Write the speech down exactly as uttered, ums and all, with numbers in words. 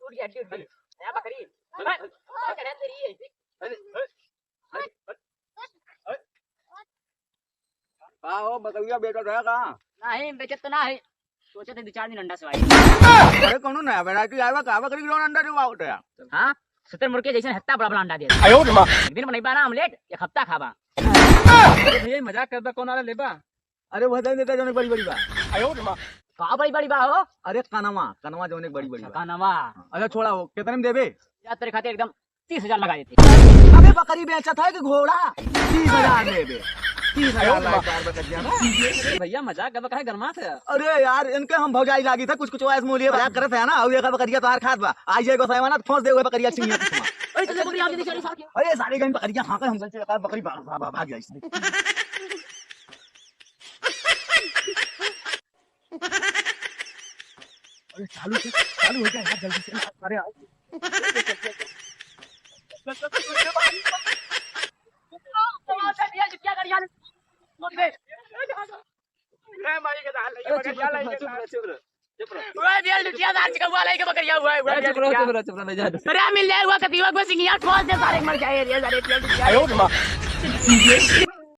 टूट गया, हड्डी उठ गई। नया बकरी। चढ़ा तेरी है। का हो, बकरिया बेचत है का? नहीं, बेचत तो ना है। सोचे थे दो चार दिन अंडा से भाई। अरे, कौनो नया variety आया बा का? बकरी के जौन अंडा देवा होता है। हाँ, शुतुरमुर्ग के जैसे हत्ता बड़ा बड़ा अंडा देता है। आयो रे माँ। एक दिन बनैबा ना omelette, एक हफ्ता खाबा। अरे भैया, मजाक करबा, कौन वाला लेबा? अरे, वह दे देता जौन बड़ी बड़ी बा। आयो रे माँ। का बड़ी बड़ी बा हो? अरे, कनवा, कनवा जौन एक बड़ी बड़ी अच्छा, बा। कनवा। अच्छा, छोड़ा हो, कितने में देबे? यार, तेरे खातिर एकदम तीस हजार लगा देते। अबे बकरी बेचत है कि घोड़ा? तीस हजार में बे। तीस हजार में चार बकरियाँ ना। भैया मजाक करबा, काहे गरमात है? अरे यार, इनके हम भौजाई लागी था, कुछ कुछ ऐसे मूल्य मजाक करत है ना, और एक बकरिया तोहार खात बा। आई जाए गोसाई वाला, तो खोस दे हुए बकरिया छिनिया। अरे चल बकरी आगे दिखा रही साहब। अरे सारे गई बकरिया, हाँ, हम चलते हैं, बकरी भाग, भाग, भाग, भाग जाए। अरे चालू से, चालू हो गया यार, जल्दी से। अरे आओ। अरे चुप रहो, चुप रहो, चुप रहो, चुप रहो। ओए, रियल लुटिया दार चिका हुआ, लाई के बकरिया हुआ है, हुआ अरे रियल चुप रहो, लुटिया। चुप रहो, चुप रहो, ले जा। अरे मिल जाए हुआ कभी हुआ सिंगिया ठोस दे सारे मर जाए, रियल दार, रियल लुटिया। आयो रे माँ।